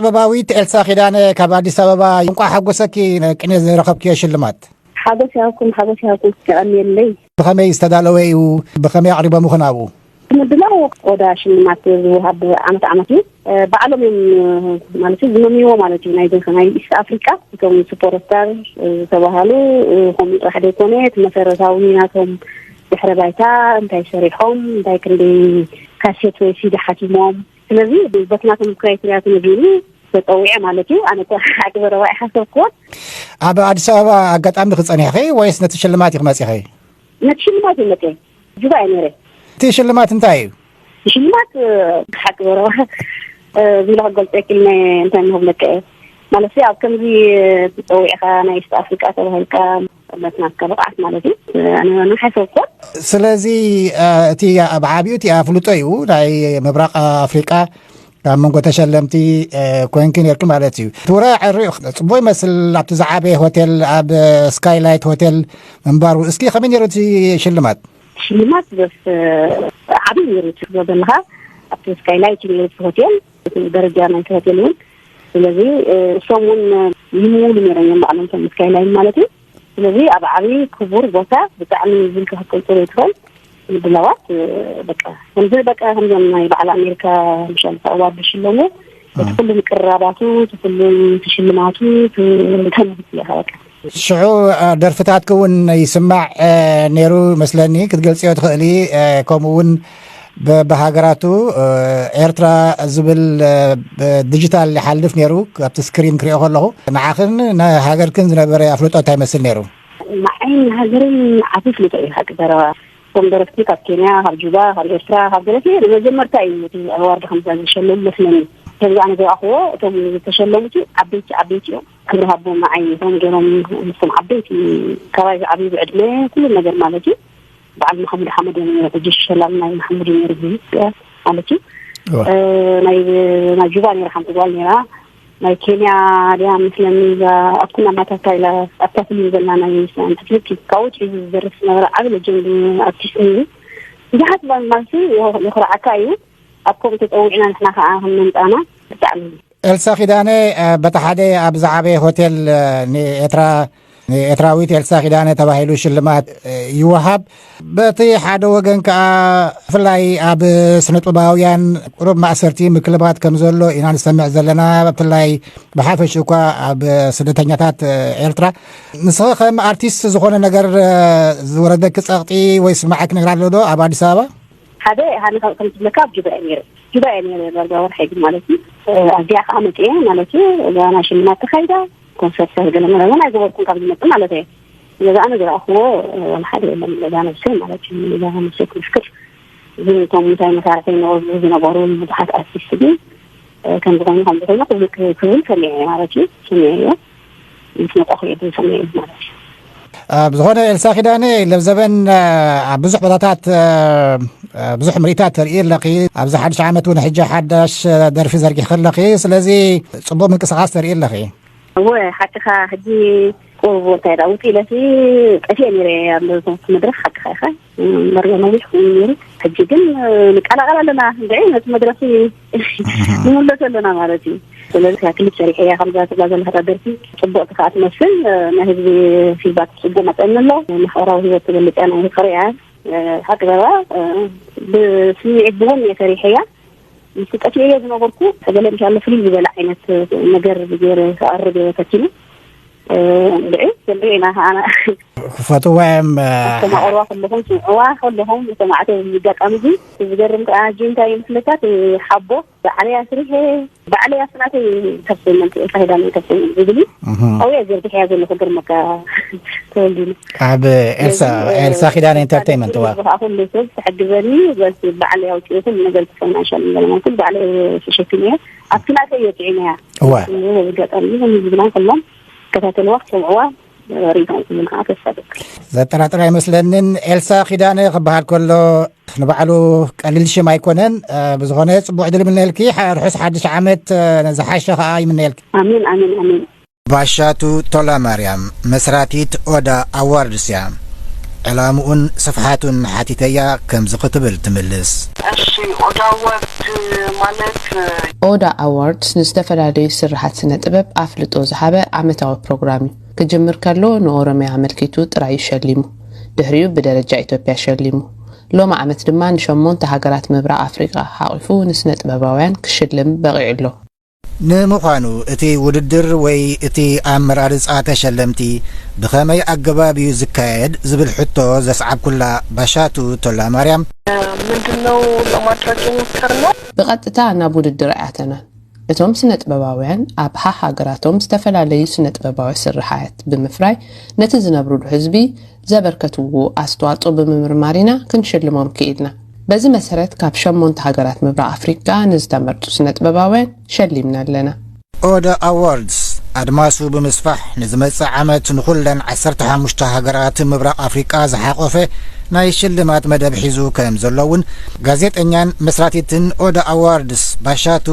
ጥበባዊት ኤልሳ ኪዳነ ካብ ኣዲስ ኣበባ፣ እንቋዕ ሓጎሰኪ ቅኔ ዝረኸብክዮ ሽልማት። ሓጎስ ይሃብኩም፣ ሓጎስ ይሃብኩም፣ የቐንየለይ። ብኸመይ ዝተዳለወ እዩ? ብኸመይ ኣቕሪቦምኹ ናብኡ? ምድላው ኦዳ ሽልማት ዝወሃብ ዓመት ዓመት እዩ። ባዕሎም እዮም ማለት እዩ ዝመምይዎ ማለት እዩ። ናይ ናይ ኢስት ኣፍሪቃ እቶም ሱፐርስታር ዝተባሃሉ ከምኡ ጥራሕ ዘይኮነ እቲ መሰረታዊ ናቶም ድሕረ ባይታ እንታይ ሰሪሖም እንታይ ክንደይ ካሴት ወይ ሲዲ ሓቲሞም ስለዚ በቲ ናቶም ክራይቴርያ ተነጊሩ ተፀዊዐ ማለት እዩ። ኣነ እኮ ሓቂ በረባ ኣይሓሰብኩዎን። ኣብ ኣዲስ ኣበባ ኣጋጣሚ ክፀኒሕኺ ወይስ ነቲ ሽልማት ኢኺ መፂኺ? ነቲ ሽልማት እዩ መፅየ። ጁባ እየ ነይረ። እቲ ሽልማት እንታይ እዩ? ሽልማት ሓቂ በረባ ቢላ ክገልፀ ክል እንታይ ንክብለካ እየ ማለት ኣብ ከምዚ ፀዊዕካ ናይ ኢስት ኣፍሪቃ ተባሂልካ መትናትካ ብቕዓት ማለት እዩ። ኣነ ሓሰብኮ። ስለዚ እቲ ኣብ ዓብዩ እቲ ኣፍልጦ እዩ ናይ ምብራቕ ኣፍሪቃ ካብ መንጎ ተሸለምቲ ኮንኪ ነርኪ ማለት እዩ። ትውራ ዕሪ ጽቡቅ ይመስል ኣብቲ ዝዓበየ ሆቴል ኣብ ስካይላይት ሆቴል ምንባሩ። እስኪ ከመይ ነሩ እቲ ሽልማት? ሽልማት በስ ዓብይ ነሩ ትብሎ ዘለካ ኣብቲ ስካይላይት ነሩ ሆቴል ደረጃ ናይቲ ሆቴል እውን ስለዚ እሶም እውን ይምውሉ ነይሮም እዮም ባዕሎም ከም ስካይላይን ማለት እዩ። ስለዚ ኣብ ዓብዪ ክቡር ቦታ ብጣዕሚ ዝልካ ክትገልጾ ዘይትኽእል ምድላዋት በቃ ከምዚ በቃ ከምዞም ናይ በዓል ኣሜሪካ ምሻል ኣዋርድ ዝሽለሙ እቲ ኩሉ ምቅርራባቱ እቲ ኩሉ ሽልማቱ ተምህት እያኻ በቃ። ሽዑ ደርፍታትክ እውን ይስማዕ ነይሩ መስለኒ ክትገልፅዮ ትኽእሊ። ከምኡ እውን ብሃገራቱ ኤርትራ ዝብል ዲጂታል ይሓልፍ ነይሩ ኣብቲ ስክሪን ክሪኦ ከለኹ። ንዓኽን ንሃገርክን ዝነበረ ኣፍልጦ እንታይ ይመስል ነይሩ? ንዓይን ንሃገርን ዓቢ ኣፍልጦ እዩ ሓቂ ዘረባ። እቶም ደረፍቲ ካብ ኬንያ ካብ ጁባ ካብ ኤርትራ ካብ ገለሲ ንመጀመርታ እዩ እቲ ኣዋርድ ከምዛ ዝሸለሙ መስለኒ። ከምዚ ኣነ ዝረኣኽዎ እቶም ዝተሸለሙ ዓበይቲ ዓበይቲ እዮም። ክብሪ ሃቦም ንዓይ እቶም ገይሮም ምስቶም ዓበይቲ ካባይ ዝዓብዩ ብዕድመ ኩሉ ነገር ማለት እዩ። በዓል መሓሙድ ሓመድ እዮም ነይሩ ሕጂ ሸላም ናይ መሓሙድ ነይሩ ማለት እዩ። ናይ ናይ ጁባ ነይራ ሓንቲ ጓል ነይራ ናይ ኬንያ ድያ ምስለኒ እዛ ኣብኩና ማታታ ኢላ ኣብታ ፍልም ዘላ ናይ ትፍልቲ ካብኡ ትሒዙ ዝደርስ ዝነበረ ዓቢ ለጀንድ ኣርቲስት ነይሩ። ብዙሓት ማለት የኹርዓካ እዩ። ኣብ ከምኡ ተፀዊዕና ንሕና ከዓ ከም መምፃና ብጣዕሚ ኤልሳ ኪዳነ በቲ ሓደ ኣብ ዝዓበየ ሆቴል ንኤርትራ ንኤርትራዊት ኤልሳ ኪዳነ ተባሂሉ ሽልማት ይወሃብ። በቲ ሓደ ወገን ከኣ ብፍላይ ኣብ ስነጥበባውያን ቁሩብ ማእሰርቲ ምክልባት ከም ዘሎ ኢና ንሰምዕ ዘለና። ብፍላይ ብሓፈሽ እኳ ኣብ ስደተኛታት ኤርትራ ንስኺ ከም ኣርቲስት ዝኾነ ነገር ዝወረደኪ ጸቕጢ ወይ ስማዓኪ ነገር ኣሎ ዶ ኣብ ኣዲስ ኣበባ? ሓደ ሃኒ ከም ትብለካ ኣብ ጁባ እየ ነይረ። ጁባ እየ ነይረ ዳርጋ ወርሒ ግን ማለት እዩ። ኣብዚኣ ከዓ መፅየ ማለት እዩ። እዛ ናይ ሽልማት ተካይዳ ኮንሰርት ገለ መለ እውን ኣይገበርኩን ካብ ዝመፅእ ማለት እየ። ስለዚ ኣነ ዝረኣኽዎ ሓደ የለን ገዛ ነብሰይ ማለት እዩ። ገዛ ነብሰይ ክምስክር ግን እቶም ምሳይ መሳርሒ ነወዙ ዝነበሩ ብዙሓት ኣርቲስት ግን ከም ዝኾኑ ከም ዝኾኑ ክብል ክብል ሰሚዐ ማለት እዩ። ሰሚዐ እየ ምስ መጣኹ እየ ግን ሰሚዐ ማለት እዩ። ኣብ ዝኾነ ኤልሳ ኪዳነ ለብዘበን ኣብ ብዙሕ ቦታታት ብዙሕ ምርኢታት ተርኢ ኣለኺ። ኣብዚ ሓድሽ ዓመት እውን ሕጂ ሓዳሽ ደርፊ ዘርጊሕ ከለኺ ስለዚ ፅቡቅ ምንቅስቃስ ተርኢ ኣለኺ። እወ ሓቅኻ ሕጂ ቁርቡ እንታይ ዳ ውፅእ ኢለሲ ጠፊአ ነይረ ኣብ መድረክ ሓቅኻ ኢኻ። መርገ ነዊሕ ኮይኑ ነይሩ። ሕጂ ግን ንቀላቀል ኣለና እንድዒ ነቲ መድረክ ንምለስ ኣለና ማለት እዩ። ስለዚ ክሊፕ ሰሪሐ እያ ከምዛ ትብላ ዘለካ ደርፊ ፅቡቅ ትከኣ ትመስል ናይ ህዝቢ ፊድባክ ፅቡቅ መፀኒ ኣሎ። ማሕበራዊ ህይወት ትገልፅ እያ ናይ ፍቅሪ እያ ሓቂ ዘረባ ብስምዒት ብጎኒ እየ ሰሪሐ እያ። ምስ ጠፊኤዮ ዝነበርኩ ገለ ምሻለ ፍልይ ዝበለ ዓይነት ነገር ገይረ ክቐርብ እየ ፈቲነ። እንድዒ ክንሪኦ ኢና ከዓና። ክፈትዋ እዮም። ኣስተማቕርዋ ከለኹም ስምዕዋ ከለኹም ሰማዕተ ኣብዚ ኣጋጣሚ እዚ ዝገርም ከዓ ሕጂ እንታይ እዩ ምስለካ እቲ ሓቦ ባዕለይ ኣስሪሐ ባዕለይ ኣስናተይ ከፍተኛም ክእል ካሂዳ ናይ ከፍተኛም ዝብል እዩ። ኣብያ ዘርጊሐያ ዘለኹ ግርመካ ተወልዲኑ። ኣብ ኤልሳ ኤልሳ ኪዳነ ኢንተርቴይመንት ዋ። ብኸዓ ኩሉ ሰብ ትሕግዘኒ በዚ ባዕለይ ኣውፅኡ ኩሉ ነገር ፋይናንሻል ገለማን ኩሉ ባዕለይ ተሸኪመ እየ። ኣብቲ ናተይ እየ ጥዒመያ። እዋ። እዚ ኣጋጣሚ እዚ ዝብላ ከሎም ከታተልዋ ክሰምዕዋ ሪኢቶም ኩሉ ከዓ ተሳደክ። ዘጠራጥር ኣይመስለንን። ኤልሳ ኪዳነ ክበሃል ከሎ ንባዕሉ ቀሊል ሽም ኣይኮነን። ብዝኾነ ጽቡቕ ዕድል ይምነየልኪ። ርሑስ ሓድሽ ዓመት ዝሓሸ ከዓ ይምነየልኪ። ኣሜን ኣሜን ኣሜን። ባሻቱ ቶላ ማርያም መስራቲት ኦዳ ኣዋርድስ እያ። ዕላምኡን ስፍሓቱን ሓቲተያ ከምዚ ክትብል ትምልስ። እሺ፣ ኦዳ ኣዋርድ ማለት ኦዳ ኣዋርድስ ንዝተፈላለዩ ስርሓት ስነ ጥበብ ኣፍልጦ ዝሃበ ዓመታዊ ፕሮግራም እዩ። ክጅምር ከሎ ንኦሮሚያ ኣመልኪቱ ጥራይ እዩ ሸሊሙ። ድሕሪኡ ብደረጃ ኢትዮጵያ ሸሊሙ። ሎሚ ዓመት ድማ ንሸሞንተ ሃገራት ምብራቕ ኣፍሪቃ ሓቒፉ ንስነ ጥበባውያን ክሽልም በቒዑ ኣሎ። ንምዃኑ እቲ ውድድር ወይ እቲ ኣመራርጻ ተሸለምቲ ብኸመይ ኣገባብ እዩ ዝካየድ ዝብል ሕቶ ዘስዓብኩላ ባሻቱ ቶላ ማርያም፣ ምንድን ነው ለማድረግ የሞከርነው? ብቐጥታ ናብ ውድድር ኣይኣተናን። እቶም ስነ ጥበባውያን ኣብ ሃሃገራቶም ዝተፈላለዩ ስነ ጥበባዊ ስርሓት ብምፍራይ ነቲ ዝነብሩሉ ህዝቢ ዘበርከትዎ ኣስተዋፅኦ ብምምርማር ኢና ክንሽልሞም ክኢልና። በዚ መሰረት ካብ ሸሞንተ ሃገራት ምብራቕ ኣፍሪቃ ንዝተመርጡ ስነ ጥበባውያን ሸሊምና ኣለና። ኦደ ኣዋርድስ ኣድማሱ ብምስፋሕ ንዝመጽእ ዓመት ንኹለን ዓሰርተ ሓሙሽተ ሃገራት ምብራቕ ኣፍሪቃ ዝሓቆፈ ናይ ሽልማት መደብ ሒዙ ከም ዘሎ እውን ጋዜጠኛን መስራቲትን ኦደ ኣዋርድስ ባሻቱ